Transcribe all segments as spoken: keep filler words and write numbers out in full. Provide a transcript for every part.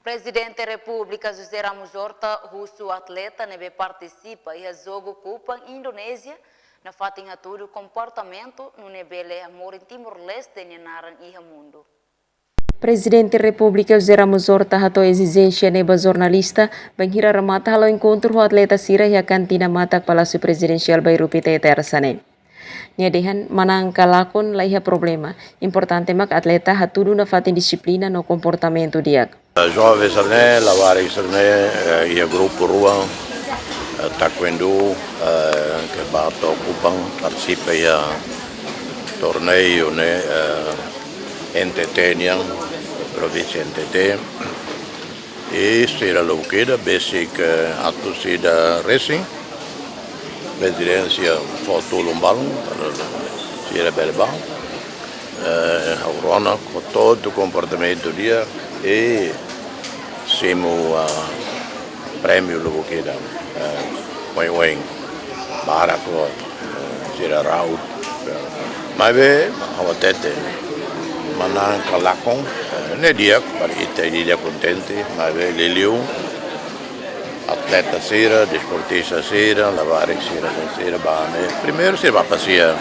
Prezidente Repúblika José Ramos Horta husu atleta ne'ebé partisipa iha jogu Kupang Indonézia nafatin hatudu komportamentu nune'e bele hamorin Timor-Leste nia naran iha mundu. Prezidente Repúblika José Ramos Horta hato'o ezijénsia ne'e ba jornalista bainhira remata halo enkontru ho atleta sira iha kantina matak Palásiu Prezidensiál Bairru Pité, Tersa ne'e. Nia dehan manán ka lakon laiha problema. Importante mak atleta hatudu nafatin dixiplina no komportamentu di'ak. Jovens ne'e, labarik sira-ne'e, eh, iha grupu rua, eh, taekwondo, eh, ke bá to'o Kupang partisipa iha torneiu ne'e, eh, N T T nian, provínsia N T T. I sira lubuk ida, besik, eh, atu sira resin. Prezidénsia fó tulun balun, para sira bele bá. Eh, ha'u rona ho to'o komportamentu di'ak, i simu, ah, prémiu lubuk ida, eh, oioin, barak loos, eh, sira rau. Maibé, ha'u hatete, manán ka lakon, eh, ne'e di'ak, para ita ida kontente, maibé liuliu atleta sira, desportista sira, labarik sira, sira bá ne'e. Primeiru, sira bá pasiar,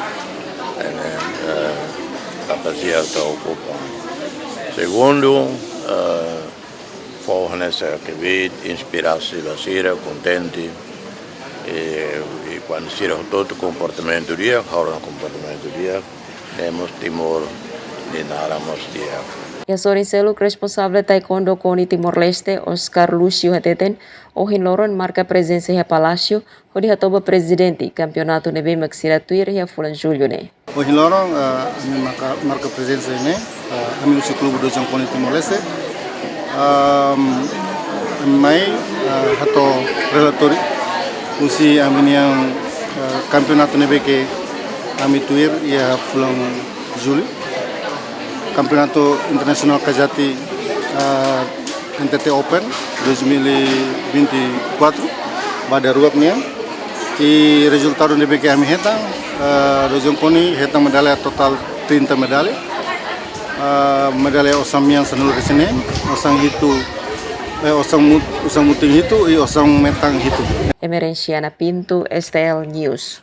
eh, ne'e, eh, bá pasiar to'o Kupang. Segundu, eh, fó hanesan kbiit, inspirasaun ba sira, kontente. I, i kuandu sira hotu-hotu komportamentu di'ak, ha'u rona komportamentu di'ak, ne'e mós Timor nia naran mós di'ak. Iha sorin seluk, responsavel taekwondo KONI Timor-Leste, Oscar Lucio hateten, ohin loron marka prezensa iha Palásiu, hodi hato'o ba prezidente kampeonatu ne'ebé mak sira tuir iha fulan Jullu ne'e. Ohin loron, eh, ami marka, marka prezensa iha ne'e, eh, ami husi klube Dojen KONI Timor-Leste. Ehm, ami mai, eh, hato'o relatóriu husi ami-nian, eh, kampeonatu ne'ebé ke ami tuir iha fulan Jullu. Kampeonatu Internasionál Kajati, eh, N T T Open dois mil e vinte e quatro, ba daruak nian. I rezultadu ne'ebé ke ami hetan, eh, Dojen KONI hetan medalla totál trinta medalla. Eh, medalla osan-mean sanulu-resin-neen, osan-hitu, eh, osan-mut-, osan-mutin hitu, i osan-metan hitu. Emerenciana Pinto, S T L News.